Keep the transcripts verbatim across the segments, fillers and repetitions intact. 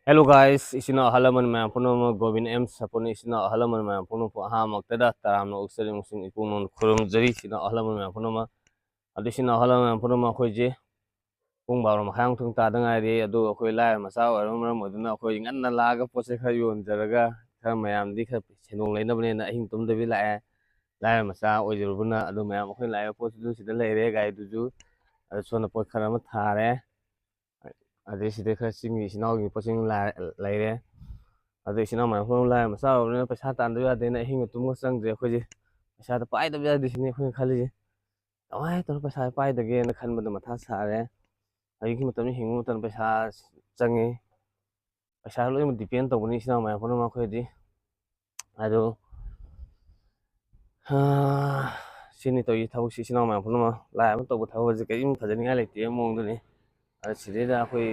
Hello guys, ꯏꯆꯤꯟ ꯏꯅꯥꯎ ꯑꯍꯜ ꯂꯃꯟ ꯃꯌꯥꯝ ꯄꯨꯝꯅꯃꯛ, ꯒꯣꯕꯤꯟ ꯑꯦꯝ ꯁꯄꯨꯅ ꯏꯆꯤꯟ ꯏꯅꯥꯎ ꯑꯍꯜ ꯂꯃꯟ ꯃꯌꯥꯝ ꯄꯨꯝꯅꯃꯛꯄꯨ ꯑꯍꯥꯟꯕꯃꯛꯇꯗ ꯇꯔꯥꯝꯅ ꯑꯣꯛꯆꯔꯤ ꯑꯃꯁꯨꯡ ꯏꯄꯨꯛ ꯅꯨꯡ ꯈꯨꯔꯨꯝꯖꯔꯤ꯫ ꯏꯆꯤꯟ ꯏꯅꯥꯎ ꯑꯍꯜ ꯂꯃꯟ ꯃꯌꯥꯝ ꯄꯨꯝꯅꯃꯛ, ꯑꯗꯨ ꯏꯆꯤꯟ ꯏꯅꯥꯎ ꯑꯍꯜ ꯂꯃꯟ ꯃꯌꯥꯝ ꯄꯨꯝꯅꯃꯛ, ꯑꯩꯈꯣꯏꯁꯦ ꯄꯨꯡ ꯕꯥꯔꯣ ꯃꯈꯥꯏꯃꯨꯛꯇꯪ ꯇꯥꯗ ꯉꯥꯏꯔꯤ꯫ ꯑꯗꯨ ꯑꯩꯈꯣꯏ ꯂꯥꯏꯔꯕ ꯃꯆꯥ ꯑꯣꯏꯔꯕ ꯃꯔꯝ ꯑꯣꯏꯗꯨꯅ ꯑꯩꯈꯣꯏ ꯉꯟꯅ ꯂꯥꯛꯑꯒ ꯄꯣꯠ ꯆꯩ ꯈꯔ ꯌꯣꯟꯖꯔꯒ ꯈꯔ ꯃꯌꯥꯝꯗꯤ ꯈꯔ ꯁꯦꯟꯗꯣꯡ ꯂꯩꯅꯕꯅꯦꯅ ꯑꯍꯤꯡ ꯇꯨꯝꯗꯕꯤ ꯂꯥꯛꯑꯦ꯫ ꯂꯥꯏꯔꯕ ꯃꯆꯥ ꯑꯣꯏꯖꯔꯨꯕꯅ ꯑꯗꯨ ꯃꯌꯥꯝ ꯑꯩꯈꯣꯏ ꯂꯥꯛꯏꯕ ꯄꯣꯠꯇꯨꯁꯨ ꯁꯤꯗ ꯂꯩꯔꯦ, ꯒꯥꯔꯤꯗꯨꯁꯨ꯫ ꯑꯗꯨ ꯁꯣꯝꯗ ꯄꯣꯠ ꯈꯔ ꯑꯃ ꯊꯥꯔꯦ꯫ ꯑꯗꯩ ꯁꯤꯗ ꯈꯔ ꯆꯤꯡꯒꯤ ꯏꯆꯤꯟ ꯏꯅꯥꯎꯒꯤ ꯄꯣꯠꯁꯤꯡ ꯂꯥ-, ꯂꯩꯔꯦ꯫ ꯑꯗꯩ ꯏꯆꯤꯟ ꯏꯅꯥꯎ ꯃꯌꯥꯝ ꯄꯨꯝꯅꯃꯛ ꯂꯥꯏꯔꯕ ꯃꯆꯥ ꯑꯣꯏꯔꯕꯅꯤꯅ ꯄꯩꯁꯥ ꯇꯥꯟꯗꯕ ꯌꯥꯗꯦꯅ ꯑꯍꯤꯡꯒ ꯇꯨꯝꯕ ꯆꯪꯗ꯭ꯔꯦ ꯑꯩꯈꯣꯏꯁꯦ꯫ ꯄꯩꯁꯥꯗꯣ ꯄꯥꯏꯗꯕ ꯌꯥꯗꯦ ꯁꯤꯅꯤ ꯑꯩꯈꯣꯏꯅ ꯈꯜꯂꯤꯁꯦ꯫ ꯀꯃꯥꯏꯅ ꯇꯧꯔꯒ ꯄꯩꯁꯥ ꯄꯥꯏꯗꯒꯦꯅ ꯈꯟꯕꯗ ꯃꯊꯥ ꯁꯥꯔꯦ꯫ ꯍꯧꯖꯤꯛꯀꯤ ꯃꯇꯝꯗ ꯍꯤꯡꯕ ꯃꯇꯝꯗ ꯄꯩꯁꯥ ꯆꯪꯉꯤ꯫ ꯄꯩꯁꯥ ꯂꯣꯏꯅꯃꯛ depend ꯇꯧꯕꯅꯤ ꯏꯆꯤꯟ ꯏꯅꯥꯎ ꯃꯌꯥꯝ ꯄꯨꯝꯅꯃꯛ ꯑꯩꯈꯣꯏꯗꯤ꯫ ꯑꯗꯣ, ꯁꯤꯅꯤ ꯇꯧꯔꯤ ꯊꯕꯛꯁꯤ ꯏꯆꯤꯟ ꯏꯅꯥꯎ ꯃꯌꯥꯝ ꯄꯨꯝꯅꯃꯛ꯫ ꯂꯥꯏ ꯑꯃ ꯇꯧꯕ ꯊꯕꯛ ꯑꯁꯤ ꯀꯔꯤꯝ ꯐꯖꯅꯤꯡꯉꯥꯏ ꯂꯩꯇꯦ ꯃꯑꯣꯡꯗꯨꯅꯤ꯫ ꯑꯗ ꯁꯤꯗꯩꯗ ꯑꯩꯈꯣꯏ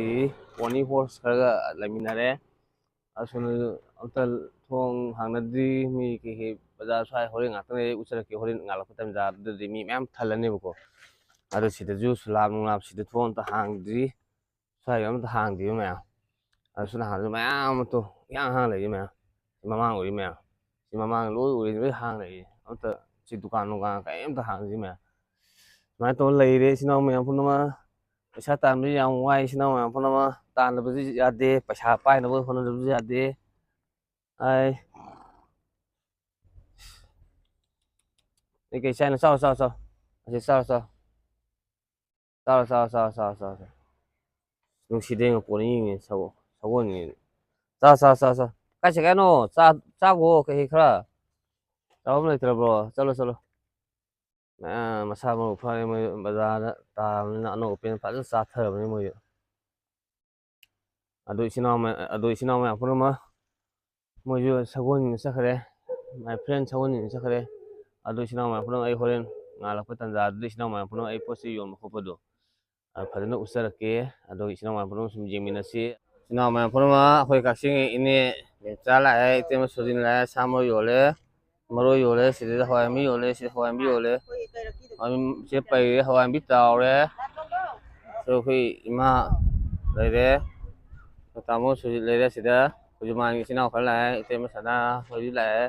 pony horse ꯈꯔꯒ ꯂꯩꯃꯤꯟꯅꯔꯦ꯫ ꯑꯁꯣꯝꯗ ꯑꯝꯇ ꯊꯣꯡ ꯍꯥꯡꯅꯗ꯭ꯔꯤ꯫ ꯃꯤ ꯀꯩꯀꯩ ꯕꯖꯥꯔ ꯁ꯭ꯋꯥꯏ ꯍꯣꯔꯦꯟ ꯉꯥꯛꯇꯪ ꯂꯩꯔ ꯎꯠꯆꯔꯛꯀꯦ꯫ ꯍꯣꯔꯦꯟ ꯉꯥꯜꯂꯛꯄ ꯇꯟꯖꯥꯗꯨꯗꯗꯤ ꯃꯤ ꯃꯌꯥꯝ ꯊꯜꯂꯅꯦꯕꯀꯣ꯫ ꯑꯗꯣ ꯁꯤꯗꯁꯨ ꯁꯨꯂꯥꯞ ꯅꯨꯡꯂꯥꯞ ꯁꯤꯗ ꯊꯣꯡ ꯑꯝꯇ ꯍꯥꯡꯗ꯭ꯔꯤ꯫ ꯁ꯭ꯋꯥꯏꯗ ꯑꯝꯇ ꯍꯥꯡꯗ꯭ꯔꯤꯕ ꯃꯌꯥꯝ꯫ ꯑꯗꯨꯁꯨ ꯅꯍꯥꯟꯁꯨ ꯃꯌꯥꯝ ꯑꯃ ꯇꯣ ꯏꯍꯥꯡ ꯍꯥꯡ ꯂꯩꯔꯤ ꯃꯌꯥꯝ꯫ ꯁꯤ ꯃꯃꯥꯡ ꯎꯔꯤ ꯃꯌꯥꯝ꯫ ꯁꯤ ꯃꯃꯥꯡ ꯂꯣꯏ ꯎꯔꯤ, ꯂꯣꯏ ꯍꯥꯡ ꯂꯩꯔꯤ꯫ ꯑꯝꯇ ꯁꯤ ꯗꯨꯀꯥꯟ ꯅꯨꯡꯀꯥꯟ ꯀꯔꯤꯝꯇ ꯍꯥꯡꯗ꯭ꯔꯤ ꯃꯌꯥꯝ꯫ ꯁꯨꯃꯥꯏꯅ ꯇꯧꯔ ꯂꯩꯔꯦ ꯏꯆꯤꯟ ꯏꯅꯥꯎ ꯃꯌꯥꯝ ꯄꯨꯝꯅꯃꯛ꯫ ꯄꯩꯁꯥ ꯇꯥꯟꯕꯁꯤ ꯌꯥꯝ ꯋꯥꯏ ꯏꯆꯤꯟ ꯏꯅꯥꯎ ꯃꯌꯥꯝ ꯄꯨꯝꯅꯃꯛ꯫ ꯇꯥꯟꯗꯕꯁꯨ ꯌꯥꯗꯦ, ꯄꯩꯁꯥ ꯄꯥꯏꯅꯕ ꯍꯣꯠꯅꯗꯕꯁꯨ ꯌꯥꯗꯦ꯫ ꯑꯩ ꯀꯩ ꯀꯩ ꯆꯥꯏꯅꯣ? ꯆꯥꯎ, ꯆꯥꯎ, ꯆꯥꯎ꯫ ꯑꯁꯤ ꯆꯥꯎ, ꯆꯥꯎ꯫ ꯆꯥꯔꯣ, ꯆꯥꯔꯣ, ꯆꯥꯔꯣ, ꯆꯥꯔꯣ, ꯆꯥꯔꯣ, ꯆꯥꯔꯣ꯫ ꯅꯨꯡꯁꯤꯗꯦ, ꯉꯥꯄꯣꯟ ꯌꯦꯡꯉꯦ, ꯁꯒꯣꯜ, ꯁꯒꯣꯜꯅꯤ꯫ ꯆꯥ, ꯆꯥ, ꯆꯥ, ꯆꯥ꯫ ꯀꯥꯏ ꯆꯠꯀꯦ ꯍꯥꯏꯅꯣ? ꯆꯥ, ꯆꯥꯒꯣ, ꯀꯩ ꯈꯔ꯫ ꯆꯥꯐꯝ ꯂꯩꯇ꯭ꯔꯕ꯭ꯔꯣ? ꯆꯠꯂꯣ, ꯆꯠꯂꯣ꯫ ꯃꯌꯥꯝ ꯃꯁꯥ ꯃꯎ ꯐꯔꯦ, ꯃꯣꯏ ꯕꯖꯥꯔꯗ ꯇꯥꯔꯕꯅꯤꯅ ꯑꯅꯧ ꯑꯄꯦꯟ ꯐꯖꯅ ꯆꯥꯊꯔꯕꯅꯤ ꯃꯣꯏꯁꯨ꯫ ꯑꯗꯨ ꯏꯆꯤꯟ ꯏꯅꯥꯎ ꯃꯌꯥꯝ, ꯑꯗꯨ ꯏꯆꯤꯟ ꯏꯅꯥꯎ ꯃꯌꯥꯝ ꯄꯨꯝꯅꯃꯛ ꯃꯣꯏꯁꯨ ꯁꯒꯣꯜ ꯌꯦꯡꯕ ꯆꯠꯈ꯭ꯔꯦ꯫ My friend ꯁꯒꯣꯜ ꯌꯦꯡꯕ ꯆꯠꯈ꯭ꯔꯦ꯫ ꯑꯗꯨ ꯏꯆꯤꯟ ꯏꯅꯥꯎ ꯃꯌꯥꯝ ꯄꯨꯝꯅꯃꯛ ꯑꯩ ꯍꯣꯔꯦꯟ ꯉꯥꯜꯂꯛꯄ ꯇꯥꯟꯖꯥꯗꯨꯗ ꯏꯆꯤꯟ ꯏꯅꯥꯎ ꯃꯌꯥꯝ ꯄꯨꯝꯅꯃꯛ ꯑꯩ ꯄꯣꯠ ꯆꯩ ꯌꯣꯟꯕ ꯈꯣꯠꯄꯗꯣ, ꯑ, ꯐꯖꯅ ꯎꯠꯆꯔꯛꯀꯦ꯫ ꯑꯗꯣ ꯏꯆꯤꯟ ꯏꯅꯥꯎ ꯃꯌꯥꯝ ꯄꯨꯝꯅꯃꯛ ꯁꯨꯝ ꯌꯦꯡꯃꯤꯟꯅꯁꯤ꯫ ꯏꯆꯤꯟ ꯏꯅꯥꯎ ꯃꯌꯥꯝ ꯄꯨꯝꯅꯃꯛ, ꯑꯩꯈꯣꯏ ꯀꯛꯆꯤꯡꯒꯤ ꯏꯅꯦ ꯃꯦꯝꯆꯥ ꯂꯥꯛꯑꯦ, ꯏꯇꯩꯃ ꯁꯨꯖꯤꯟ ꯂꯥꯛꯑꯦ, ꯁꯥ ꯃꯔꯣꯏ ꯌꯣꯜꯂꯦ, ꯃꯔꯣꯏ ꯌꯣꯜꯂꯦ, ꯁꯤꯗꯩꯗ ꯍꯋꯥꯏ ꯃꯨꯕꯤ ꯌꯣꯜꯂꯦ, ꯁꯤꯗ ꯍꯋꯥꯏ ꯃꯨꯕꯤ ꯌꯣꯜꯂꯦ꯫ ꯍꯋꯥꯏ ꯃꯨꯕꯤ-, ꯁꯤꯗ ꯄꯩꯔꯦ, ꯍꯋꯥꯏ ꯃꯨꯕꯤ ꯇꯥꯎꯔꯦ꯫ ꯁꯤꯗ ꯑꯩꯈꯣꯏ ꯏꯃꯥ ꯂꯩꯔꯦ꯫ ꯇꯥꯃꯣ ꯁꯨꯖꯤꯠ ꯂꯩꯔꯦ ꯁꯤꯗ꯫ ꯈꯨꯖꯨꯃꯥꯟꯒꯤ ꯏꯆꯤꯟ ꯏꯅꯥꯎ ꯈꯔ ꯂꯥꯛꯑꯦ꯫ ꯏꯇꯩꯃ ꯁꯅꯥ ꯍꯣꯏꯁꯨ ꯂꯥꯛꯑꯦ꯫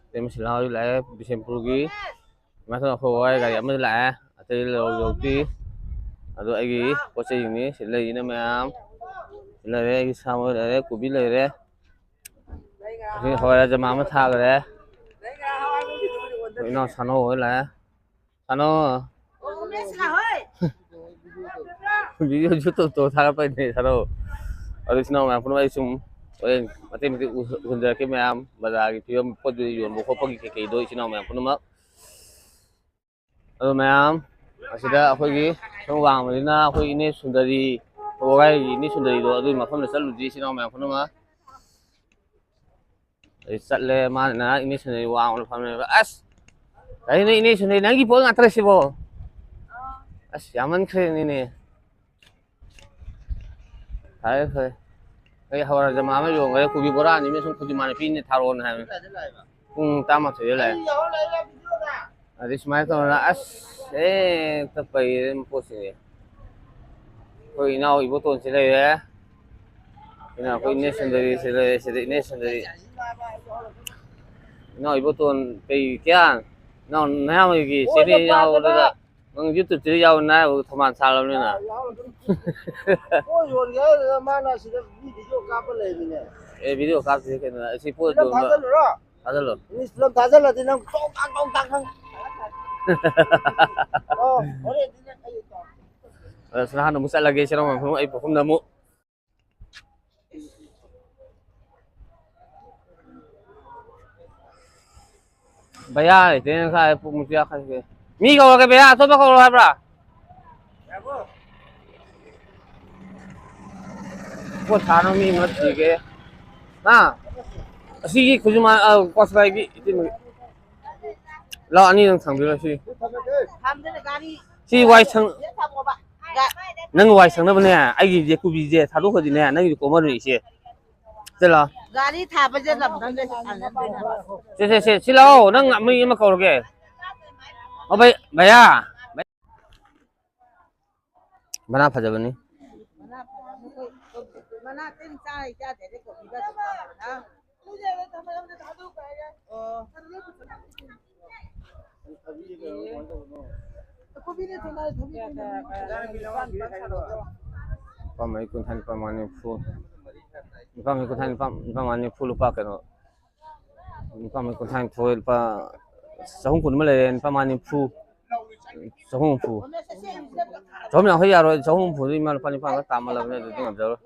ꯏꯇꯩꯃ ꯁꯤꯂꯥ ꯍꯣꯏꯁꯨ ꯂꯥꯛꯑꯦ꯫ ꯕꯤꯁꯦꯝꯄꯨꯔꯒꯤ ꯃꯊꯪ ꯑꯩꯈꯣꯏ ꯋꯥꯏ ꯒꯥꯔꯤ ꯑꯃꯁꯨ ꯂꯥꯛꯑꯦ꯫ ꯑꯇꯩ ꯂꯧ ꯌꯧꯗ꯭ꯔꯤ꯫ ꯑꯗꯣ ꯑꯩꯒꯤ ꯄꯣꯠ ꯆꯩꯁꯤꯡꯅꯤ꯫ ꯁꯤ ꯂꯩꯔꯤꯅ ꯃꯌꯥꯝ꯫ ꯁꯤ ꯂꯩꯔꯦ꯫ ꯑꯩꯒꯤ ꯁꯥ ꯃꯔꯣꯏ ꯂꯩꯔꯦ꯫ ꯀꯣꯕꯤ ꯂꯩꯔꯦ꯫ ꯑꯁꯤ ꯍꯋꯥꯏ ꯔꯥꯖꯃꯥ ꯑꯃ ꯊꯥꯈ꯭ꯔꯦ꯫ ꯑꯩꯈꯣꯏ ꯏꯅꯥꯎ ꯁꯥꯅꯧ ꯍꯣꯏ ꯂꯥꯛꯑꯦ꯫ ꯁꯥꯅꯧ꯫ ꯚꯤꯗꯤꯑꯣ ꯌꯨꯇꯨꯕꯇꯣ ꯊꯥꯒꯠꯄꯩꯅꯦ ꯁꯥꯅꯧ꯫ ꯑꯗꯨ ꯏꯆꯤꯟ ꯏꯅꯥꯎ ꯃꯌꯥꯝ ꯄꯨꯝꯅꯃꯛ ꯑꯩ ꯁꯨꯝ ꯍꯣꯔꯦꯟ ꯃꯇꯦꯛ ꯃꯇꯦꯛ ꯎ-, ꯎꯍꯟꯖꯔꯛꯀꯦ ꯃꯌꯥꯝ꯫ ꯕꯖꯥꯔꯒꯤ ꯐꯤꯕꯝ, ꯄꯣꯠ ꯆꯩ ꯌꯣꯟꯕ ꯈꯣꯠꯄꯒꯤ ꯀꯩꯀꯩꯗꯣ ꯏꯆꯤꯟ ꯏꯅꯥꯎ ꯃꯌꯥꯝ ꯄꯨꯝꯅꯃꯛ꯫ ꯑꯗꯣ ꯃꯌꯥꯝ, ꯑꯁꯤꯗ ꯑꯩꯈꯣꯏꯒꯤ ꯁꯨꯝ ꯋꯥꯡꯕꯅꯤꯅ ꯑꯩꯈꯣꯏ ꯏꯅꯦ ꯁꯨꯟꯗꯔꯤ, ꯋꯥꯒꯥꯏꯒꯤ ꯏꯅꯦ ꯁꯨꯟꯗꯔꯤꯗꯣ ꯑꯗꯨꯒꯤ ꯃꯐꯝꯗ ꯆꯠꯂꯨꯁꯤ ꯏꯆꯤꯟ ꯏꯅꯥꯎ ꯃꯌꯥꯝ ꯄꯨꯝꯅꯃꯛ꯫ ꯑꯩ ꯆꯠꯂꯦ, ꯃꯥꯅ ꯏꯅꯦ ꯁꯨꯟꯗꯔꯤ ꯋꯥꯡꯃꯗ ꯐꯝꯃꯦꯕ꯫ ꯑꯁ! ꯀꯩꯅꯣ ꯏꯅꯦ ꯁꯨꯟꯗꯔꯤ, ꯅꯪꯒꯤ ꯄꯣꯠ ꯉꯥꯛꯇꯔ ꯁꯤꯕꯣ? ꯑꯁ, ꯌꯥꯝꯃꯟꯈ꯭ꯔꯦꯅꯦ ꯏꯅꯦ꯫ ꯐꯔꯦ, ꯐꯔꯦ꯫ ꯑꯩ ꯍꯋꯥꯏ ꯔꯥꯖꯃꯥ ꯑꯃ ꯌꯣꯟꯈ꯭ꯔꯦ, ꯀꯣꯕꯤ ꯕꯣꯔꯥ ꯑꯅꯤ ꯑꯃ ꯁꯨꯝ ꯈꯨꯖꯤꯃꯥꯟꯅ ꯄꯤꯅꯦ ꯊꯥꯔꯛꯑꯣꯅ ꯍꯥꯏꯕꯅꯦ꯫ ꯄꯨꯡ ꯇꯔꯥꯃꯥꯊꯣꯏꯗ ꯂꯥꯛꯑꯦ꯫ ꯑꯗꯩ ꯁꯨꯃꯥꯏꯅ ꯇꯧꯗꯅ ꯑꯁ ꯍꯦꯛꯇ ꯄꯩꯔꯦ ꯄꯣꯠꯁꯤꯡꯁꯦ꯫ ꯑꯩꯈꯣꯏ ꯏꯅꯥꯎ ꯏꯕꯣꯇꯣꯟꯁꯤ ꯂꯩꯔꯦ꯫ ꯁꯤꯅ ꯑꯩꯈꯣꯏ ꯏꯅꯦ ꯁꯨꯟꯗꯔꯤꯁꯤ ꯂꯩꯔꯦ꯫ ꯁꯤꯗ ꯏꯅꯦ ꯁꯨꯟꯗꯔꯤ꯫ ꯏꯅꯥꯎ ꯏꯕꯣꯇꯣꯟ ꯀꯩ ꯀꯌꯥ? ꯏꯅꯥꯎ ꯅꯌꯥꯝꯕꯒꯤ ꯆꯦꯅꯤ ꯌꯥꯎꯕꯗꯨꯗ ꯅꯪ ꯌꯨꯇꯨꯕꯇ ꯌꯥꯎꯅ ꯍꯥꯏꯕ ꯊꯧꯃꯥꯟ ꯁꯥꯜꯂꯕꯅꯤꯅ꯫ ꯄꯣꯠ ꯌꯣꯟꯒꯦ ꯍꯥꯏꯗꯨꯅ ꯃꯥꯅ ꯁꯤꯗ ꯃꯤ ꯚꯤꯗꯤꯑꯣ ꯀꯥꯞꯄ ꯂꯩꯔꯤꯅꯦ꯫ ꯑꯦ, ꯚꯤꯗꯤꯑꯣ ꯀꯥꯞꯇꯦ ꯀꯩꯅꯣ꯫ ꯑꯁꯤ ꯄꯣꯠ ꯐꯤꯂꯝ ꯌꯣꯟꯕ ꯊꯥꯖꯤꯜꯂꯨꯔꯣ? ꯊꯥꯖꯤꯜꯂꯣ꯫ ꯏꯪꯂꯤꯁ ꯐꯤꯂꯝ ꯊꯥꯖꯤꯜꯂꯗꯤ ꯅꯪ ꯇꯣꯡ ꯇꯥꯡ ꯇꯣꯡ ꯇꯥꯡ ꯅꯪ꯫ ꯑꯣ, ꯍꯣꯔꯦꯟꯗꯤ ꯅꯪ ꯑꯩ ꯇꯧꯔꯛꯀꯦ꯫ ꯑꯁ, ꯅꯍꯥꯟ ꯑꯃꯨꯛ ꯆꯠꯂꯒꯦ ꯁꯤꯔꯣꯡ ꯃꯐꯝ ꯑꯩ ꯄꯨꯈꯨꯝꯗ ꯑꯃꯨꯛ꯫ ꯚꯩꯌꯥ ꯂꯩꯇꯦꯅꯦ ꯉꯁꯥꯏ ꯄꯨꯡ ꯃꯨꯛꯇꯤ ꯌꯥꯈꯠꯂꯦ꯫ ꯃꯤ ꯀꯧꯔꯒꯦ ꯚꯩꯌꯥ, ꯑꯇꯣꯞꯄ ꯀꯧꯔꯣ ꯍꯥꯏꯕ꯭ꯔꯥ? ꯄꯣꯠ ꯊꯥꯅꯕ ꯃꯤ ꯑꯃ ꯊꯤꯒꯦ꯫ ꯍꯥ? ꯑꯁꯤꯒꯤ ꯈꯨꯖꯨꯃꯥꯟ, ꯑ, ꯀ꯭ꯋꯥꯁꯄꯥꯏꯒꯤ ꯏꯇꯩꯃꯒꯤ꯫ ꯂꯥꯛ ꯑꯅꯤꯗꯪ ꯊꯥꯡꯕꯤꯔꯣ ꯁꯤ꯫ ꯁꯤ ꯋꯥꯏ ꯁꯪ-, ꯅꯪ ꯋꯥꯏ ꯁꯪꯅꯕꯅꯦ, ꯑꯩꯒꯤ ꯖꯦꯀꯨꯕꯤꯁꯦ ꯊꯥꯗꯣꯛꯈ꯭ꯔꯗꯤꯅꯦ, ꯅꯪꯒꯤꯗꯤ ꯀꯣꯝꯃꯔꯣꯏ ꯏꯆꯦ꯫ ꯆꯠꯂꯣ꯫ ꯒꯥꯔꯤ ꯊꯥꯕꯁꯦ ꯂꯝꯗꯝꯗ ꯁꯥꯟꯅꯗꯣꯏꯅꯦ꯫ ꯁꯦ, ꯁꯦ, ꯁꯦ, ꯁꯤ ꯂꯥꯛꯑꯣ꯫ ꯅꯪ ꯃꯤ ꯑꯃ ꯀꯧꯔꯒꯦ꯫ ꯑꯣ, ꯚꯩ-, ꯚꯩꯌꯥ꯫ ꯃꯅꯥ ꯐꯖꯕꯅꯤ꯫ ꯃꯅꯥ ꯇꯤꯟ ꯆꯥ ꯆꯥꯗꯦꯗ ꯀꯣꯕꯤꯒ ꯑꯗꯨꯝ ꯍꯥ? ꯑꯣ꯫ ꯂꯨꯄꯥ ꯃꯔꯤ ꯀꯨꯟꯊ꯭ꯔꯥ, ꯂꯨꯄꯥ ꯃꯉꯥ ꯅꯤꯐꯨ꯫ ꯂꯨꯄꯥ ꯃꯔꯤ ꯀꯨꯟꯊ꯭ꯔꯥ, ꯂꯨꯄꯥ, ꯂꯨꯄꯥ ꯃꯉꯥ ꯅꯤꯐꯨ꯫ ꯂꯨꯄꯥ, ꯂꯨꯄꯥ ꯃꯉꯥ ꯅꯤꯐꯨ, ꯂꯨꯄꯥ ꯀꯩꯅꯣ꯫ ꯂꯨꯄꯥ ꯃꯔꯤ ꯀꯨꯟꯊ꯭ꯔꯥ ꯅꯤꯊꯣꯏ, ꯂꯨꯄꯥ ꯆꯍꯨꯝ ꯀꯨꯟ ꯑꯃ ꯂꯩꯔꯦ, ꯂꯨꯄꯥ ꯃꯉꯥ ꯅꯤꯐꯨ꯫ ꯆꯍꯨꯝ ꯍꯨꯝꯐꯨ꯫ ꯆꯍꯨꯝ ꯌꯥꯡꯈꯩ ꯌꯥꯔꯣꯏ, ꯆꯍꯨꯝ ꯍꯨꯝꯐꯨꯗꯤ ꯏꯃꯥ ꯂꯨꯄꯥ ꯅꯤꯄꯥꯟ ꯈꯛ ꯇꯥꯃꯜꯂꯕꯅꯦ, ꯑꯗꯨꯗꯤ ꯉꯝꯖꯔꯣꯏ꯫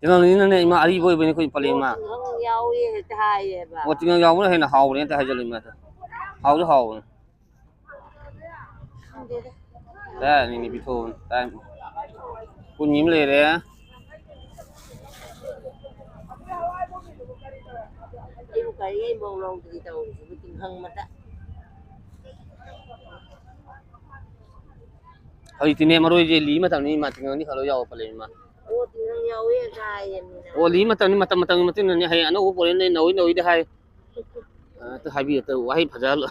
ꯀꯩꯅꯣꯅꯤꯅꯅꯦ ꯏꯃꯥ, ꯑꯔꯤꯕ ꯑꯣꯏꯕꯅꯤ ꯑꯩꯈꯣꯏ ꯄꯂꯦꯝ ꯏꯃꯥ꯫ ꯇꯤꯡꯈꯪ ꯌꯥꯎꯏ ꯍꯦꯛꯇ ꯍꯥꯏꯌꯦꯕ꯫ ꯑꯣ, ꯇꯤꯡꯈꯪ ꯌꯥꯎꯕꯅ ꯍꯦꯟꯅ ꯍꯥꯎꯕꯅꯦ ꯍꯦꯛꯇ ꯍꯥꯏꯖꯜꯂꯨ ꯏꯃꯥꯗ꯫ ꯍꯥꯎꯁꯨ ꯍꯥꯎꯕꯅꯦ꯫ ꯈꯪꯗꯦꯗ꯫ ꯇꯔꯥꯅꯤꯅꯤ ꯄꯤꯊꯣꯛꯑꯣ꯫ ꯇꯔꯥ-, ꯀꯨꯟꯅꯤ ꯑꯃ ꯂꯩꯔꯦ꯫ ꯑꯩꯕꯨ ꯀꯔꯤ ꯑꯃꯐꯥꯎ ꯂꯧꯗ꯭ꯔꯤ ꯇꯧꯔꯤꯁꯤꯕꯨ ꯇꯤꯡꯈꯪ ꯃꯇ-, ꯍꯧꯖꯤꯛꯇꯤꯅꯦ ꯃꯔꯣꯏꯁꯦ ꯂꯤ ꯃꯇꯝꯅꯤ, ꯏꯃꯥ ꯇꯤꯡꯈꯪꯗꯤ ꯈꯔ ꯂꯣꯏ ꯌꯥꯎꯔꯛꯄꯅꯦ ꯏꯃꯥ꯫ ꯑꯣ, ꯇꯤꯡꯈꯪ ꯌꯥꯎꯋꯦ ꯍꯥꯏꯌꯦ ꯃꯤꯅ꯫ ꯑꯣ, ꯂꯤ ꯃꯇꯝꯅꯤ, ꯃꯇꯝ, ꯃꯇꯝꯒꯤ ꯃꯇꯨꯡ ꯏꯟꯅꯅꯦ ꯍꯌꯦꯡ ꯑꯅꯧꯕ ꯄꯣꯔꯛꯑꯦ ꯅꯧꯏ ꯅꯧꯏꯗꯤ ꯍꯥꯏ꯫ ꯑ, ꯑꯝꯇ ꯍꯥꯏꯕꯤꯌꯨ, ꯑꯝꯇ ꯋꯥꯍꯩ ꯐꯖꯍꯜꯂꯣ꯫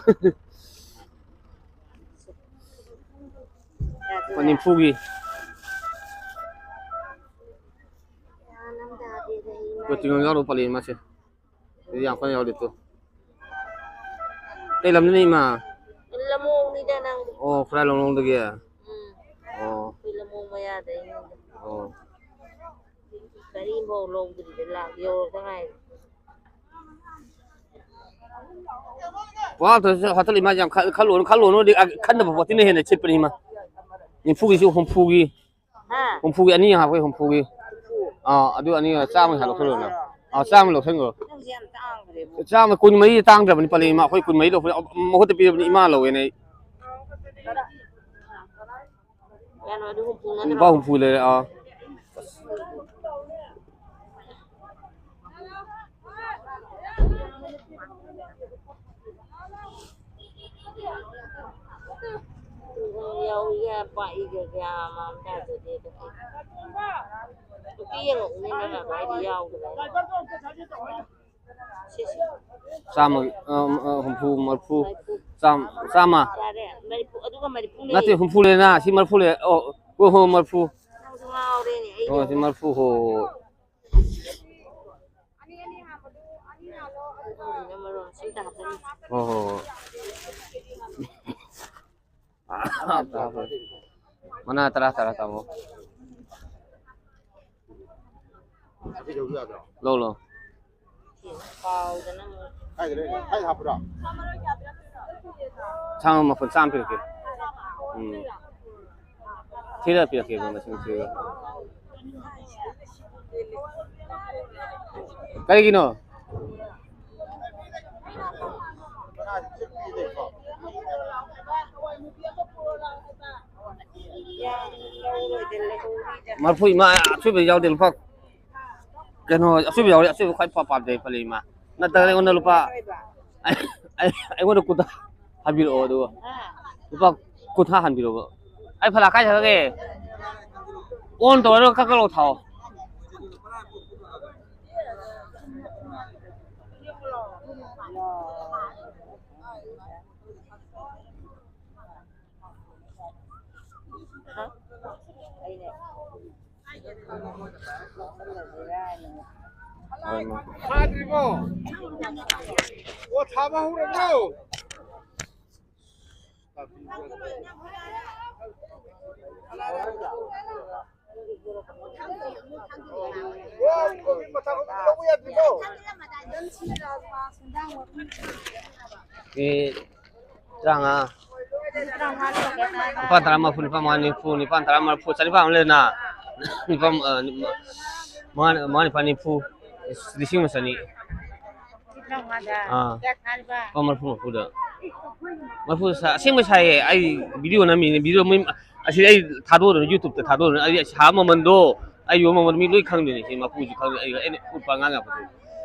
ꯂꯨꯄꯥ ꯅꯤꯐꯨꯒꯤ꯫ ꯂꯨꯄꯥ ꯇꯤꯡꯈꯪ ꯌꯥꯎꯔꯣ ꯄꯂꯦꯝ ꯃꯥꯁꯦ꯫ ꯑꯗꯨꯗꯤ ꯌꯥꯝ ꯀꯟꯅ ꯌꯥꯎꯗꯦ ꯇꯨ꯫ ꯀꯩ ꯂꯝꯗꯅꯣ ꯏꯃꯥ? ꯂꯝꯂꯣꯡꯅꯤꯗ ꯅꯪꯕꯨ꯫ ꯑꯣ, ꯈꯨꯔꯥꯏ ꯂꯝꯂꯣꯡꯗꯒꯤ? ꯎꯝ꯫ ꯑꯣ꯫ ꯑꯩꯈꯣꯏ ꯂꯝꯂꯣꯡ ꯃꯌꯥꯗꯩꯅꯤꯗ꯫ ꯑꯣ꯫ ꯀꯔꯤꯝꯐꯥꯎ ꯂꯧꯗ꯭ꯔꯤꯗ, ꯂꯥꯛ ꯌꯧꯔꯛꯇ ꯉꯥꯏꯔꯤ꯫ ꯄꯣꯠ ꯑꯝꯇꯁꯨ ꯍꯟꯇꯛ ꯏꯃꯥ ꯌꯥꯝ ꯈ-, ꯈꯜꯂꯨꯅꯨ, ꯈꯜꯂꯨꯅꯨꯗꯤ, ꯑ, ꯈꯟꯗꯕ ꯄꯣꯠꯇꯨꯅ ꯍꯦꯟꯅ ꯁꯤꯠꯄꯅꯤ ꯏꯃꯥ꯫ ꯅꯤꯐꯨꯒꯤꯁꯨ ꯍꯨꯝꯐꯨꯒꯤ꯫ ꯍꯥ? ꯍꯨꯝꯐꯨꯒꯤ ꯑꯅꯤ ꯍꯥꯞꯄꯦ, ꯍꯨꯝꯐꯨꯒꯤ꯫ ꯍꯨꯝꯐꯨ? ꯑꯥ, ꯑꯗꯨ ꯑꯅꯤ, ꯆꯥꯝꯃꯒꯤ ꯍꯥꯞꯄ ꯂꯧꯁꯜꯂꯣꯅ꯫ ꯂꯧꯔꯁꯤꯔꯣ? ꯑꯥ, ꯆꯥꯝꯃ ꯂꯧꯁꯟꯈ꯭ꯔꯣ꯫ ꯅꯪꯁꯦ ꯌꯥꯝ ꯇꯥꯡꯈ꯭ꯔꯦꯕꯨ꯫ ꯆꯥꯝꯃ, ꯀꯨꯟꯃꯔꯤ ꯇꯥꯡꯗ꯭ꯔꯕꯅꯤ ꯄꯂꯦꯝ ꯏꯃꯥ, ꯑꯩꯈꯣꯏ ꯀꯨꯟꯃꯔꯤ ꯂꯧꯕꯅꯤ, ꯑ, ꯃꯍꯨꯠꯇ ꯄꯤꯔꯕꯅꯤ ꯏꯃꯥ ꯂꯧꯋꯦꯅ ꯑꯩ꯫ ꯀꯌꯥꯅꯣ ꯑꯗꯨ ꯍꯨꯝꯐꯨ ꯅꯠꯇ꯭ꯔꯣ? ꯂꯨꯄꯥ ꯍꯨꯝꯐꯨ ꯂꯩꯔꯦ, ꯑꯥ꯫ ꯌꯥꯎꯏꯒ ꯄꯥꯛꯏꯒ ꯒ꯭ꯌꯥꯟ ꯑꯃ ꯇꯥꯖꯗꯦꯗ꯫ ꯌꯦꯡꯉꯛꯎꯅꯦ ꯅꯪ ꯑꯗꯨꯋꯥꯏꯗ ꯌꯥꯎꯗꯕ꯫ ꯁꯤ, ꯁꯤ꯫ ꯆꯥꯝꯃ, ꯑ, ꯑ, ꯍꯨꯝꯐꯨ, ꯃꯔꯤꯐꯨ, ꯃꯔꯤꯐꯨ꯫ ꯆꯥꯝ-, ꯆꯥꯝꯃ꯫ ꯌꯥꯔꯦ, ꯃꯔꯤꯐꯨ, ꯑꯗꯨꯒ ꯃꯔꯤꯐꯨ ꯂꯩ꯫ ꯅꯠꯇꯦ, ꯍꯨꯝꯐꯨ ꯂꯩꯅ, ꯁꯤ ꯃꯔꯤꯐꯨ ꯂꯩ꯫ ꯑꯣ, ꯑꯣ, ꯍꯣ, ꯃꯔꯤꯐꯨ꯫ ꯅꯪꯁꯨ ꯉꯥꯎꯔꯦꯅꯦ, ꯑꯩ ꯑꯣ, ꯁꯤ ꯌꯦꯡꯉꯣ꯫ ꯃꯔꯤꯐꯨ, ꯍꯣ, ꯍꯣ, ꯍꯣ꯫ ꯁꯤꯗ ꯍꯥꯞꯆꯤꯟꯒꯦ꯫ ꯍꯣ, ꯍꯣ, ꯍꯣ꯫ ꯃꯅꯥ ꯇꯔꯥ ꯇꯔꯥ ꯇꯥꯃꯣ꯫ ꯂꯧ, ꯂꯧ꯫ ꯀꯥꯎꯗꯅ ꯑꯃꯨꯛ꯫ ꯀꯥꯏꯗ ꯂꯩꯅꯣ? ꯀꯥꯏꯗ ꯍꯥꯞꯄ꯭ꯔꯣ? ꯁꯥ ꯃꯔꯣꯏ ꯀꯌꯥ ꯄꯤꯔꯛꯇꯣꯏꯅꯣ? ꯁꯥ ꯃꯔꯣꯏ ꯃꯄꯨꯟ ꯆꯥꯝꯃ ꯄꯤꯔꯛꯀꯦ꯫ ꯎꯝ꯫ ꯊꯤꯔ ꯄꯤꯔꯛꯀꯦꯕ, ꯃꯁꯤꯡ ꯊꯤꯔꯒ꯫ ꯀꯔꯤꯒꯤꯅꯣ? ꯃꯔꯐꯨ ꯏꯃꯥ ꯑꯆꯣꯏꯕ ꯌꯥꯎꯗꯦ, ꯂꯨꯄꯥ ꯀꯩꯅꯣ, ꯑꯆꯣꯏꯕ ꯌꯥꯎꯔꯤ, ꯑꯆꯣꯏꯕ ꯈ꯭ꯋꯥꯏ ꯄꯥ-, ꯄꯥꯝꯖꯩ ꯄꯜꯂꯤ ꯏꯃꯥ꯫ ꯅꯠꯇ꯭ꯔꯒ ꯑꯩꯉꯣꯟꯗ ꯂꯨꯄꯥ, ꯑꯩ, ꯑꯩ, ꯑꯩꯉꯣꯟꯗ ꯀꯨꯟꯊ꯭ꯔꯥ ꯍꯟꯕꯤꯔꯛꯑꯣ, ꯑꯗꯨꯒ ꯂꯨꯄꯥ ꯀꯨꯟꯊ꯭ꯔꯥ ꯍꯟꯕꯤꯔꯛꯑꯣꯕ꯫ ꯑꯩ ꯐꯂꯥ ꯀꯥꯏ ꯆꯠꯈ꯭ꯔꯒꯦ? ꯑꯣꯟ ꯇꯧꯔꯒ ꯀꯛ ꯀꯛ ꯂꯧ ꯊꯥꯎ꯫ ꯊꯥꯗ꯭ꯔꯤꯕꯣ? ꯑꯣ, ꯊꯥꯕ ꯍꯧꯔꯕ꯭ꯔꯣ? ꯑꯣ, ꯀꯣꯕꯤ ꯃꯊꯥ ꯀꯣꯕꯤ ꯂꯧꯕ ꯌꯥꯗ꯭ꯔꯤꯕꯣ? ꯑꯦ, ꯇꯔꯥꯃꯉꯥ꯫ ꯅꯤꯄꯥꯜ ꯇꯔꯥ ꯃꯔꯤꯐꯨ, ꯅꯤꯄꯥꯜ ꯃꯉꯥ ꯅꯤꯐꯨ, ꯅꯤꯄꯥꯜ ꯇꯔꯥ ꯃꯔꯤꯐꯨ, ꯆꯅꯤꯄꯥꯜ ꯑꯃ ꯂꯩꯔꯦꯅ꯫ ꯅꯤꯄꯥꯜ, ꯑ, ꯃꯉꯥ, ꯃꯉꯥ ꯅꯤꯄꯥꯜ ꯅꯤꯐꯨ, ꯂꯤꯁꯤꯡ ꯑꯃ ꯆꯅꯤ꯫ ꯑꯥ꯫ ꯂꯨꯄꯥ ꯃꯔꯤꯐꯨ ꯃꯔꯤꯐꯨꯗ꯫ ꯃꯔꯤꯐꯨ ꯁꯥ-, ꯑꯁꯦꯡꯕ ꯁꯥꯏꯌꯦ꯫ ꯑꯩ video ꯅꯝꯃꯤꯅꯦ, video ꯃꯣꯏ ꯑꯁꯤ ꯑꯩ ꯊꯥꯗꯣꯛꯑꯗꯣꯏꯅꯤ, YouTube-ꯇ ꯊꯥꯗꯣꯛꯑꯗꯣꯏꯅꯤ꯫ ꯑꯩ ꯁꯥꯕ ꯃꯃꯜꯗꯣ, ꯑꯩ ꯌꯣꯟꯕ ꯃꯃꯜ ꯃꯤ ꯂꯣꯏ ꯈꯪꯗꯣꯏꯅꯤ꯫ ꯁꯤ ꯃꯄꯨꯁꯨ ꯈꯪꯗꯣꯏꯅꯤ꯫ ꯑꯩ, ꯑꯩꯅ ꯎꯠꯄ ꯑꯉꯥꯡ ꯉꯥꯛꯇꯅꯤ꯫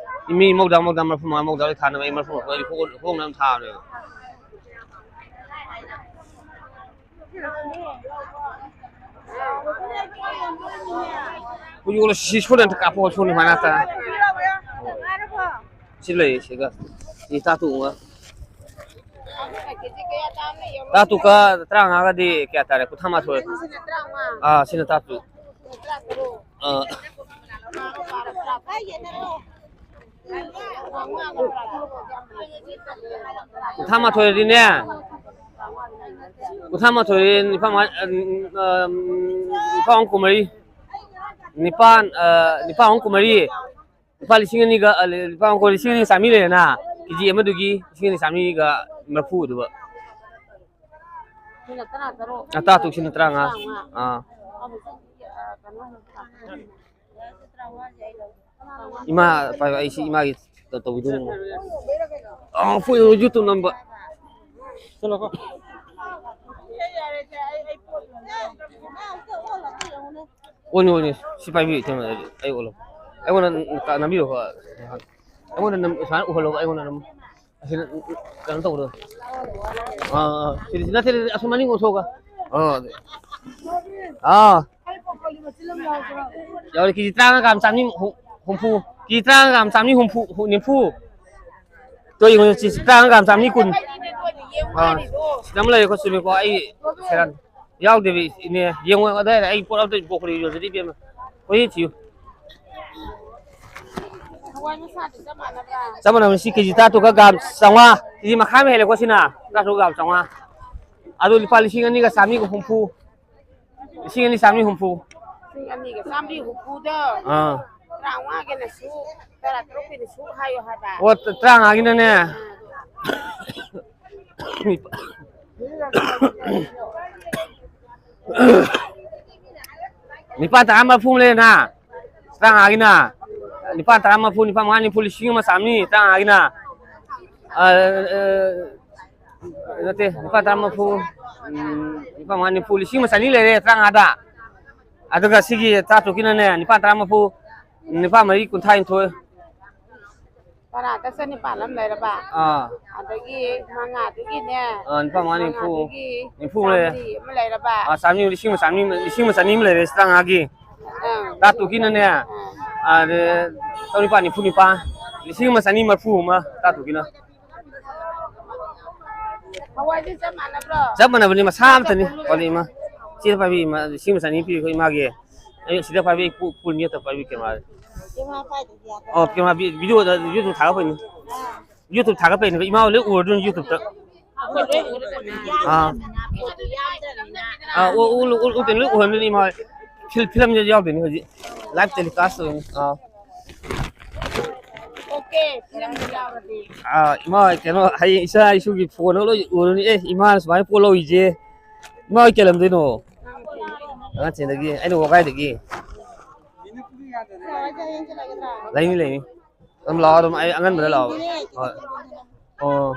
ꯃꯤ ꯃꯧꯗ꯭ꯔꯥ, ꯃꯧꯗ꯭ꯔꯥ, ꯃꯔꯤꯐꯨ ꯃꯉꯥ, ꯃꯧꯗ꯭ꯔꯥ ꯂꯣꯏ ꯊꯥꯅꯕ ꯑꯩ ꯃꯔꯤꯐꯨ ꯃꯔꯤꯐꯨ ꯑꯩ ꯍꯣꯡ-, ꯍꯣꯡꯅ ꯑꯗꯨꯝ ꯊꯥꯕꯅꯦꯕ꯫ ꯌꯣꯜꯂꯣ, ꯁꯤ ꯁꯣꯟꯗ ꯑꯝꯇ ꯀꯥꯞꯄꯛꯑꯣ, ꯁꯣꯟꯗ ꯁꯨꯃꯥꯏꯅ ꯅꯠꯇ꯫ ꯁꯤ ꯂꯩ, ꯁꯤꯒ꯫ ꯁꯤ ꯇꯥꯇꯨꯒ꯫ ꯇꯥꯇꯨꯀ ꯇꯔꯥꯃꯉꯥꯒꯗꯤ ꯀꯌꯥ ꯇꯥꯔꯦ? ꯀꯨꯟꯊ꯭ꯔꯥ ꯃꯥꯊꯣꯏ꯫ ꯑꯥ, ꯁꯤꯅ ꯇꯥꯇꯨ꯫ ꯑꯥ꯫ ꯀꯨꯟꯊ꯭ꯔꯥ ꯃꯥꯊꯣꯏꯗꯤꯅꯦ, ꯀꯨꯟꯊ꯭ꯔꯥ ꯃꯥꯊꯣꯏ ꯅꯤꯄꯥ ꯃꯉꯥ, ꯎꯝ, ꯎꯝ, ꯅꯤꯄꯥ ꯃꯉꯥ ꯀꯨꯟꯃꯔꯤ꯫ ꯅꯤꯄꯥꯟ, ꯑ, ꯅꯤꯄꯥ ꯃꯉꯥ ꯀꯨꯟꯃꯔꯤ꯫ ꯂꯨꯄꯥ ꯂꯤꯁꯤꯡ ꯑꯅꯤꯒ, ꯑ, ꯂꯨꯄꯥ ꯃꯉꯥ ꯂꯤꯁꯤꯡ ꯑꯅꯤ ꯆꯥꯝꯃꯔꯤ ꯂꯩꯔꯦꯅ꯫ ꯀꯦ ꯖꯤ ꯑꯃꯗꯨꯒꯤ ꯂꯤꯁꯤꯡ ꯑꯅꯤ ꯆꯥꯝꯃꯔꯤꯒ ꯃꯔꯤꯐꯨ ꯑꯗꯨꯒ꯫ ꯁꯤꯅ ꯇꯔꯥ ꯇꯔꯨꯛ꯫ ꯑꯇꯥ ꯇꯨꯛꯁꯤꯅ ꯇꯔꯥꯃꯉꯥ꯫ ꯇꯔꯥꯃꯉꯥ꯫ ꯑꯥ꯫ ꯑꯃꯁꯨ, ꯑ, ꯀꯩꯅꯣ, ꯏꯃꯥ ꯄꯥꯏꯕ, ꯑꯩ ꯁꯤ ꯏꯃꯥꯒꯤ ꯇꯧꯕꯤꯗꯣꯏꯅꯤ꯫ ꯑ, ꯐꯨ-, YouTube ꯅꯝꯕ꯫ ꯆꯠꯂꯣꯀꯣ꯫ ꯑꯣꯅꯦ, ꯑꯣꯅꯦ꯫ ꯁꯤ ꯄꯥꯏꯕꯤꯌꯨ, ꯏꯇꯩꯃ, ꯑꯩ ꯑꯣꯜꯂꯣ꯫ ꯑꯩꯉꯣꯟꯗ ꯅꯝꯕꯤꯔꯣ꯫ ꯑꯩꯉꯣꯟꯗ ꯅꯝ-, ꯁꯨꯃꯥꯏꯅ ꯎꯍꯜꯂꯣꯕ, ꯑꯩꯉꯣꯟꯗ ꯅꯝ-, ꯑꯁꯤꯗ ꯀꯩꯅꯣ ꯇꯧꯕꯗꯣ꯫ ꯑꯥ, ꯑꯥ꯫ ꯁꯤꯗꯤ ꯅꯠꯇꯦ, ꯅꯠꯇꯦ, ꯑꯁꯣꯝ ꯃꯅꯤꯡ ꯑꯣꯟꯊꯣꯛꯑꯒ꯫ ꯑꯥ꯫ ꯑꯥ꯫ ꯌꯥꯎꯔꯦ, ꯀꯦ ꯖꯤ ꯇꯔꯥꯃꯉꯥ ꯒ꯭ꯔꯥꯝ ꯆꯥꯝꯃꯔꯤ ꯍꯨꯝꯐꯨ꯫ ꯀꯦ ꯖꯤ ꯇꯔꯥꯃꯉꯥ ꯒ꯭ꯔꯥꯝ ꯆꯥꯝꯃꯔꯤ ꯍꯨꯝꯐꯨ, ꯍꯨ-, ꯅꯤꯐꯨ꯫ ꯇꯣ ꯌꯦꯡꯉꯨ, ꯀꯦ ꯖꯤ ꯇꯔꯥꯃꯉꯥ ꯒ꯭ꯔꯥꯝ ꯆꯥꯝꯃꯔꯤ ꯀꯨꯟ꯫ ꯑꯥ, ꯁꯤꯗ ꯑꯃ ꯂꯩꯔꯦꯀꯣ, ꯆꯨꯝꯃꯤꯀꯣ, ꯑꯩ ꯁꯦꯔꯥꯟ ꯌꯥꯎꯗꯦꯕ, ꯏꯅꯦ꯫ ꯌꯦꯡꯉꯣ, ꯑꯗꯥꯏꯗ ꯑꯩ ꯄꯣꯠ ꯑꯝꯇ ꯄꯣꯛꯈ꯭ꯔꯦ, ꯌꯣꯟꯖꯗꯦ, ꯏꯕꯦꯝꯃ꯫ ꯍꯣꯏ, ꯊꯤꯌꯨ꯫ ꯍꯋꯥꯏ ꯃꯁꯥꯗꯤ ꯆꯞ ꯃꯥꯟꯅꯕ꯭ꯔꯥ? ꯆꯞ ꯃꯥꯟꯅꯕꯅꯤ꯫ ꯁꯤ ꯀꯦ ꯖꯤ ꯇꯔꯥꯇꯔꯨꯛꯀ ꯒ꯭ꯔꯥꯝ ꯆꯥꯝꯃꯉꯥ, ꯀꯦ ꯖꯤ ꯃꯈꯥꯏ ꯑꯃ ꯍꯦꯜꯂꯦꯀꯣ ꯁꯤꯅ, ꯇꯔꯥꯇꯔꯨꯛ ꯒ꯭ꯔꯥꯝ ꯆꯥꯝꯃꯉꯥ꯫ ꯑꯗꯨ ꯂꯨꯄꯥ ꯂꯤꯁꯤꯡ ꯑꯅꯤꯒ ꯆꯥꯝꯃꯔꯤꯒ ꯍꯨꯝꯐꯨ, ꯂꯤꯁꯤꯡ ꯑꯅꯤ ꯆꯥꯝꯃꯔꯤ ꯍꯨꯝꯐꯨ꯫ ꯂꯤꯁꯤꯡ ꯑꯅꯤꯒ ꯆꯥꯝꯃꯔꯤ ꯍꯨꯝꯐꯨꯗꯣ, ꯑꯥ꯫ ꯇꯔꯥꯃꯉꯥꯒꯤꯅ ꯁꯨꯛ, ꯇꯔꯥꯇꯔꯨꯛꯀꯤꯅ ꯁꯨꯛ ꯍꯥꯏꯌꯣ ꯍꯥꯏꯕ꯫ ꯑꯣ, ꯇꯔꯥꯃꯉꯥꯒꯤꯅꯅꯦ꯫ ꯑꯥ꯫ ꯅꯤꯄꯥꯜ ꯇꯔꯥ ꯃꯔꯤꯐꯨ ꯑꯃ ꯂꯩꯔꯦꯅ, ꯇꯔꯥꯃꯉꯥꯒꯤꯅ꯫ ꯅꯤꯄꯥꯜ ꯇꯔꯥ ꯃꯔꯤꯐꯨ, ꯅꯤꯄꯥꯜ ꯃꯉꯥ ꯅꯤꯐꯨ, ꯂꯤꯁꯤꯡ ꯑꯃ ꯆꯥꯝꯃꯔꯤ, ꯇꯔꯥꯃꯉꯥꯒꯤꯅ꯫ ꯑ, ꯑ, ꯅꯠꯇꯦ, ꯅꯤꯄꯥꯜ ꯇꯔꯥ ꯃꯔꯤꯐꯨ, ꯎꯝ, ꯅꯤꯄꯥꯜ ꯃꯉꯥ ꯅꯤꯐꯨ, ꯂꯤꯁꯤꯡ ꯑꯃ ꯆꯅꯤ ꯂꯩꯔꯦ ꯇꯔꯥꯃꯉꯥꯗ꯫ ꯑꯗꯨꯒ ꯁꯤꯒꯤ ꯇꯔꯥꯇꯔꯨꯛꯀꯤꯅꯅꯦ, ꯅꯤꯄꯥꯜ ꯇꯔꯥ ꯃꯔꯤꯐꯨ, ꯅꯤꯄꯥꯜ ꯃꯔꯤ ꯀꯨꯟꯊ꯭ꯔꯥꯅꯤꯊꯣꯏ꯫ ꯇꯔꯥꯗ ꯆꯅꯤꯄꯥꯜ ꯑꯃ ꯂꯩꯔꯕ? ꯑꯥ꯫ ꯑꯗꯒꯤ ꯃꯉꯥꯗꯨꯒꯤꯅꯦ, ꯑꯥ, ꯅꯤꯄꯥꯜ ꯃꯉꯥ ꯅꯤꯐꯨ꯫ ꯃꯉꯥꯗꯨꯒꯤ ꯅꯤꯐꯨ ꯂꯩꯔꯦ꯫ ꯆꯥꯝꯃꯔꯤ ꯑꯃ ꯂꯩꯔꯕ? ꯑꯥ, ꯆꯥꯝꯃꯔꯤ, ꯂꯤꯁꯤꯡ ꯑꯃ ꯆꯥꯝꯃꯔꯤ, ꯂꯤꯁꯤꯡ ꯑꯃ ꯆꯅꯤ ꯑꯃ ꯂꯩꯔꯦ, ꯇꯔꯥꯃꯉꯥꯒꯤ꯫ ꯑꯥ꯫ ꯇꯥꯇꯨꯀꯤꯅꯅꯦ, ꯑꯗ, ꯆꯥꯝꯔꯤꯄꯥꯟ ꯅꯤꯐꯨ ꯅꯤꯄꯥꯟ, ꯂꯤꯁꯤꯡ ꯑꯃ ꯆꯅꯤ ꯃꯔꯤꯐꯨ ꯑꯃ ꯇꯥꯇꯨꯀꯤꯅ꯫ ꯍꯋꯥꯏꯗꯤ ꯆꯞ ꯃꯥꯟꯅꯕ꯭ꯔꯣ? ꯆꯞ ꯃꯥꯟꯅꯕꯅꯤ, ꯃꯁꯥ ꯑꯃꯠꯇꯅꯤ꯫ ꯀꯣꯂꯤ ꯏꯃꯥ, ꯁꯤꯗ ꯄꯥꯏꯕꯤ ꯏꯃꯥ, ꯂꯤꯁꯤꯡ ꯑꯃ ꯆꯅꯤ ꯄꯤꯔꯤꯈꯣ ꯏꯃꯥꯒꯤ꯫ ꯑꯩ ꯁꯤꯗ ꯄꯥꯏꯕꯤ, ꯄꯨ-, ꯄꯨꯜ ꯅꯦꯠꯇ ꯄꯥꯏꯕꯤ ꯀꯦꯃꯦꯔꯥ꯫ ꯀꯦꯃꯦꯔꯥ ꯄꯥꯏꯗꯗꯤ ꯌꯥꯗ꯭ꯔꯣ? ꯑꯣ, ꯀꯦꯃꯦꯔꯥ ꯚꯤ-, ꯚꯤꯗꯤꯑꯣꯗ, YouTube ꯊꯥꯒꯠꯄꯩꯅꯤ꯫ ꯑꯥ꯫ YouTube ꯊꯥꯒꯠꯄꯩꯅꯦꯕ, ꯏꯃꯥ ꯍꯣꯏ ꯂꯣꯏ ꯎꯔꯗꯣꯏꯅꯤ YouTube-ꯇ꯫ ꯑꯥ꯫ ꯑꯥ, ꯎ-, ꯎ-, ꯎ-, ꯎ-, ꯂꯣꯏ ꯎꯍꯟꯗꯣꯏꯅꯤ ꯏꯃꯥ ꯍꯣꯏ꯫ ꯐꯤꯜ-, ꯐꯤꯂꯝꯗ ꯌꯥꯎꯗꯣꯏꯅꯤ ꯍꯧꯖꯤꯛ꯫ Live telecast ꯇꯧꯗꯣꯏꯅꯤ꯫ ꯑꯥ꯫ ꯑꯣꯀꯦ, ꯐꯤꯂꯝꯗ ꯌꯥꯎꯔꯗꯤ꯫ ꯑꯥ, ꯏꯃꯥ ꯍꯣꯏ ꯀꯩꯅꯣ, ꯍꯌꯦꯡ ꯏꯆꯥ ꯏꯁꯨꯒꯤ phone-ꯗ ꯂꯣꯏ ꯎꯔꯅꯤ꯫ ꯑꯦ, ꯏꯃꯥꯅ ꯁꯨꯃꯥꯏꯅ ꯄꯣꯠ ꯂꯧꯔꯤꯁꯦ꯫ ꯏꯃꯥ ꯍꯣꯏ ꯀꯩ ꯂꯝꯗꯩꯅꯣ? ꯑꯉꯥꯡꯊꯦꯟꯗꯒꯤ꯫ ꯑꯩꯅ ꯋꯥꯕꯒꯥꯏꯗꯒꯤ꯫ ꯂꯩꯅꯤ, ꯂꯩꯅꯤ꯫ ꯑꯗꯨꯝ ꯂꯥꯛꯑꯣ, ꯑꯗꯨꯝ ꯑꯩ ꯑꯉꯟꯕꯗ ꯂꯥꯛꯑꯣ꯫ ꯍꯣꯏ꯫ ꯑꯣ꯫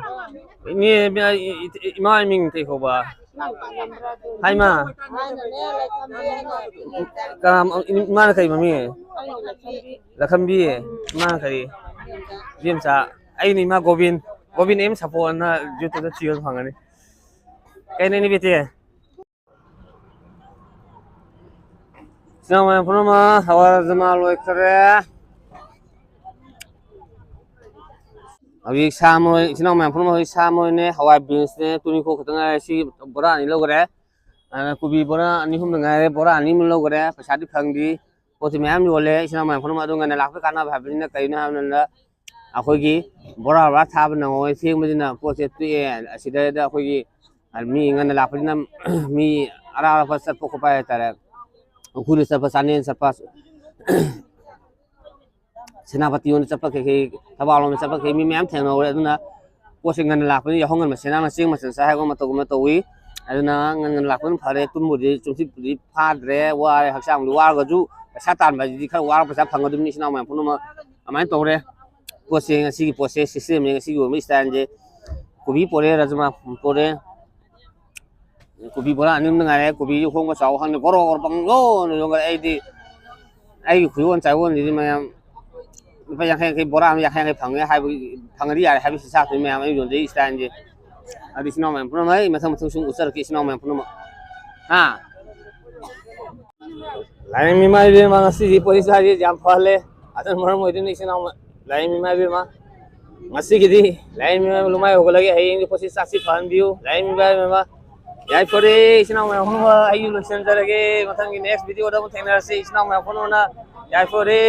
ꯏꯅꯦ, ꯏꯃꯥ, ꯏ-, ꯏ-, ꯏꯃꯥ ꯃꯤꯡ ꯀꯩ ꯀꯧꯕ? ꯍꯥꯏ, ꯏꯃꯥ꯫ ꯀꯅꯥ, ꯏꯃꯥꯅ ꯀꯩ ꯃꯃꯤꯡ? ꯂꯈꯝꯕꯤ꯫ ꯏꯃꯥꯅ ꯀꯔꯤ? ꯏꯕꯦꯝꯆꯥ꯫ ꯑꯩꯅ ꯏꯃꯥ ꯒꯣꯕꯤꯟ꯫ ꯒꯣꯕꯤꯟ ꯑꯦꯝ ꯁꯥꯄꯣꯟꯅ YouTube-ꯇ ꯊꯤꯕ ꯐꯪꯒꯅꯤ꯫ ꯀꯩꯅꯣ, ꯏꯅꯦ ꯕꯦꯇꯤ? ꯏꯆꯤꯟ ꯏꯅꯥꯎ ꯃꯌꯥꯝ ꯄꯨꯝꯅꯃꯛ, ꯍꯋꯥꯏ ꯔꯥꯖꯃꯥ ꯂꯣꯏꯈꯔꯦ꯫ ꯍꯧꯖꯤꯛ ꯁꯥ ꯃꯔꯣꯏ, ꯏꯆꯤꯟ ꯏꯅꯥꯎ ꯃꯌꯥꯝ ꯄꯨꯝꯅꯃꯛ, ꯍꯧꯖꯤꯛ ꯁꯥ ꯃꯔꯣꯏꯅꯦ, ꯍꯋꯥꯏ beans-ꯅꯦ, ꯇꯨꯅꯤꯡꯈꯣꯛ ꯈꯛꯇ ꯉꯥꯏꯔꯦ꯫ ꯁꯤ ꯕꯣꯔꯥ ꯑꯅꯤ ꯂꯧꯈꯔꯦ꯫ ꯑꯗꯨꯅ ꯀꯣꯕꯤ ꯕꯣꯔꯥ ꯑꯅꯤ ꯑꯍꯨꯝꯗ ꯉꯥꯏꯔꯦ, ꯕꯣꯔꯥ ꯑꯅꯤ ꯑꯃ ꯂꯧꯈꯔꯦ꯫ ꯄꯩꯁꯥꯗꯤ ꯐꯪꯗ꯭ꯔꯤ꯫ ꯄꯣꯠꯇꯤ ꯃꯌꯥꯝ ꯌꯣꯜꯂꯦ꯫ ꯏꯆꯤꯟ ꯏꯅꯥꯎ ꯃꯌꯥꯝ ꯄꯨꯝꯅꯃꯛ ꯑꯗꯨ ꯉꯟꯅ ꯂꯥꯛꯄꯒꯤ ꯀꯥꯟꯅꯕ ꯍꯥꯏꯕꯅꯤꯅ ꯀꯩꯅꯣ ꯍꯥꯏꯕ ꯃꯇꯝꯗ ꯑꯩꯈꯣꯏꯒꯤ ꯕꯣꯔꯥ ꯕꯣꯔꯥ ꯊꯥꯕ ꯅꯪꯍꯧꯔꯣꯏ, ꯊꯦꯡꯕꯁꯤꯅ ꯄꯣꯠꯁꯦ ꯇꯣꯛꯑꯦ꯫ ꯑꯁꯤꯗꯩꯗ ꯑꯩꯈꯣꯏꯒꯤ ꯃꯤ ꯉꯟꯅ ꯂꯥꯛꯄꯅꯤꯅ ꯃꯤ ꯑꯔꯥꯞ ꯑꯔꯥꯞꯄ ꯆꯠꯄ ꯈꯣꯠꯄ ꯍꯥꯏꯇꯥꯔꯦ, ꯎꯈ꯭ꯔꯨꯜꯗ ꯆꯠꯄ, ꯆꯥꯟꯗꯦꯜ ꯆꯠꯄ, ꯁꯦꯅꯥꯄꯇꯤ ꯂꯣꯝꯗ ꯆꯠꯄ ꯀꯩꯀꯩ, ꯊꯧꯕꯥꯜ ꯂꯣꯝꯗ ꯆꯠꯄ ꯀꯩꯀꯩ ꯃꯤ ꯃꯌꯥꯝ ꯊꯦꯡꯅꯍꯧꯔꯦ꯫ ꯑꯗꯨꯅ ꯄꯣꯠꯁꯦ ꯉꯟꯅ ꯂꯥꯛꯄꯅꯤꯅ ꯌꯥꯍꯧ ꯉꯟꯕ ꯁꯦꯟꯖꯥꯡꯅ ꯆꯦꯡ ꯃꯆꯜ ꯆꯥꯏ ꯍꯥꯏꯕ ꯃꯇꯧꯒꯨꯝꯅ ꯇꯧꯏ꯫ ꯑꯗꯨꯅ ꯉꯟꯅ ꯂꯥꯛꯄꯅ ꯐꯔꯦ꯫ ꯇꯨꯝꯕꯨꯗꯤ ꯇꯨꯝꯁꯤꯠꯄꯨꯗꯤ ꯐꯥꯗ꯭ꯔꯦ, ꯋꯥꯔꯦ, ꯍꯛꯆꯥꯡꯕꯨꯗꯤ ꯋꯥꯔꯒꯁꯨ ꯄꯩꯁꯥ ꯇꯥꯟꯕ ꯍꯥꯏꯁꯤꯗꯤ ꯈꯔ ꯋꯥꯔꯒ ꯄꯩꯁꯥ ꯐꯪꯒꯗꯕꯅꯤ꯫ ꯏꯆꯤꯟ ꯏꯅꯥꯎ ꯃꯌꯥꯝ ꯄꯨꯝꯅꯃꯛ ꯑꯗꯨꯃꯥꯏꯅ ꯇꯧꯔꯦ꯫ ꯄꯣꯠꯁꯦ ꯉꯁꯤꯒꯤ ꯄꯣꯠꯁꯦ system-ꯅꯦ, ꯉꯁꯤꯒꯤ ꯑꯣꯏꯕ style-ꯁꯦ꯫ ꯀꯣꯕꯤ ꯄꯣꯔꯛꯑꯦ, ꯔꯥꯖꯃꯥ ꯄꯣꯔꯛꯑꯦ, ꯀꯣꯕꯤ ꯕꯣꯔꯥ ꯑꯅꯤ ꯑꯍꯨꯝꯗ ꯉꯥꯏꯔꯦ꯫ ꯀꯣꯕꯤꯁꯨ ꯍꯣꯡꯕ ꯆꯥꯎꯕ ꯈꯪꯗꯦ, ꯒꯣꯔꯣ ꯒꯣꯔꯣ ꯄꯪꯌꯣꯟꯗ ꯌꯣꯟꯈ꯭ꯔꯦ꯫ ꯑꯩꯗꯤ ꯑꯩꯒꯤ ꯈꯨꯌꯣꯟ ꯆꯥꯌꯣꯟꯁꯤꯗꯤ ꯃꯌꯥꯝ ꯂꯨꯄꯥ ꯌꯥꯡꯈꯩ ꯌꯥꯡꯈꯩ, ꯕꯣꯔꯥ ꯑꯃ ꯌꯥꯡꯈꯩ ꯌꯥꯡꯈꯩ ꯐꯪꯉꯦ ꯍꯥꯏꯕꯒꯤ, ꯐꯪꯉꯗꯤ ꯌꯥꯔꯦ ꯍꯥꯏꯕꯒꯤ ꯆꯥꯛꯇꯨꯅꯤ ꯃꯌꯥꯝ ꯑꯩꯅ ꯌꯣꯟꯖꯩ style-ꯁꯦ꯫ ꯑꯗꯨ ꯏꯆꯤꯟ ꯏꯅꯥꯎ ꯃꯌꯥꯝ ꯄꯨꯝꯅꯃꯛ ꯑꯩ ꯃꯊꯪ ꯃꯊꯪ ꯁꯨꯝ ꯎꯠꯆꯔꯛꯀꯦ, ꯏꯆꯤꯟ ꯏꯅꯥꯎ ꯃꯌꯥꯝ ꯄꯨꯝꯅꯃꯛ꯫ ꯍꯥ? ꯂꯥꯏꯔꯦꯝꯕꯤ ꯏꯃꯥ ꯏꯕꯦꯝꯃ, ꯉꯁꯤꯗꯤ ꯄꯣꯠꯁꯤ ꯆꯥꯁꯤ ꯌꯥꯝ ꯐꯍꯜꯂꯦ꯫ ꯑꯗꯨꯅ ꯃꯔꯝ ꯑꯣꯏꯗꯨꯅ ꯏꯆꯤꯟ ꯏꯅꯥꯎ ꯂꯥꯏꯔꯦꯝꯕꯤ ꯏꯃꯥ ꯏꯕꯦꯝꯃ, ꯉꯁꯤꯒꯤꯗꯤ ꯂꯥꯏꯔꯦꯝꯕꯤ ꯏꯃꯥ ꯏꯕꯦꯝꯃ ꯂꯨꯃꯥꯏ ꯍꯧꯒꯠꯂꯒꯦ꯫ ꯍꯌꯦꯡꯗꯤ ꯄꯣꯠꯁꯤ ꯆꯥꯁꯤ ꯐꯍꯟꯕꯤꯌꯨ ꯂꯥꯏꯔꯦꯝꯕꯤ ꯏꯃꯥ ꯏꯕꯦꯝꯃ꯫ ꯌꯥꯏꯐꯔꯦ ꯏꯆꯤꯟ ꯏꯅꯥꯎ ꯃꯌꯥꯝ ꯄꯨꯝꯕ, ꯑꯩ ꯂꯣꯏꯁꯤꯟꯖꯔꯒꯦ꯫ ꯃꯊꯪꯒꯤ next video ꯗ ꯑꯃꯨꯛ ꯊꯦꯡꯅꯔꯁꯤ ꯏꯆꯤꯟ ꯏꯅꯥꯎ ꯃꯌꯥꯝ ꯄꯨꯝꯅꯃꯛꯅ꯫ ꯌꯥꯏꯐꯔꯦ꯫